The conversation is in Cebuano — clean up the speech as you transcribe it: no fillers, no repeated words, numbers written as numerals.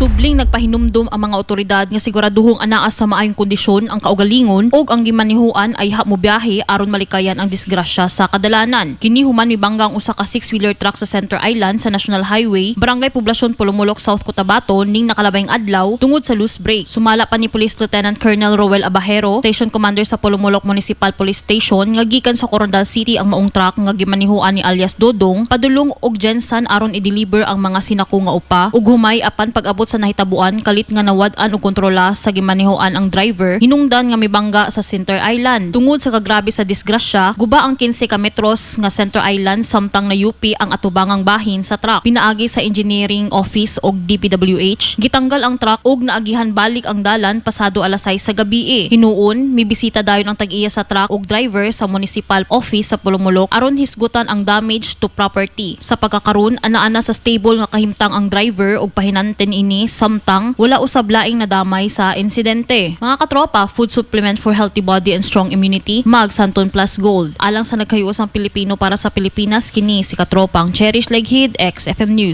Subling nagpahinumdum ang mga otoridad nga siguraduhong anaa sa maayong kondisyon ang kaugalingon ug ang gimanihuan ay ha mobiyahe aron malikayan ang disgrasya sa kadalanan. Kini human mibangga ang usa ka six-wheeler truck sa Center Island sa National Highway, Barangay Poblacion, Polomolok, South Cotabato ning nakalabayng adlaw tungod sa loose brake. Sumala pa ni Police Lieutenant Colonel Roel Abahero, Station Commander sa Polomolok Municipal Police Station, nga gikan sa Koronadal City ang maong truck nga gimanihuan ni alias Dodong padulong og GenSan aron i-deliver ang mga sinako nga upa ug humay, apan pag-abot sa nahitabuan, kalit nga nawad-an og kontrola sa gimanihuan ang driver hinungdan nga mibangga sa Center Island. Tungod sa kagrabe sa disgrasya, guba ang 15 ka metros nga Center Island samtang nayupi ang atubangang bahin sa truck. Pinaagi sa engineering office og DPWH, gitanggal ang truck ug naagihan balik ang dalan pasado alas 6 sa gabi. Hinuon, mibisita dayon ang tag-iya sa truck ug driver sa municipal office sa Polomolok aron hisgutan ang damage to property. Sa pagkakaron, ana-ana sa stable nga kahimtang ang driver ug pahinanten ini samtang wala usab laing nadamay sa insidente. Mga katropa, food supplement for healthy body and strong immunity, Mag Santon Plus Gold. Alang sa nagkayuosang Pilipino para sa Pilipinas, kini si Katropang Cherish Leghid, XFM News.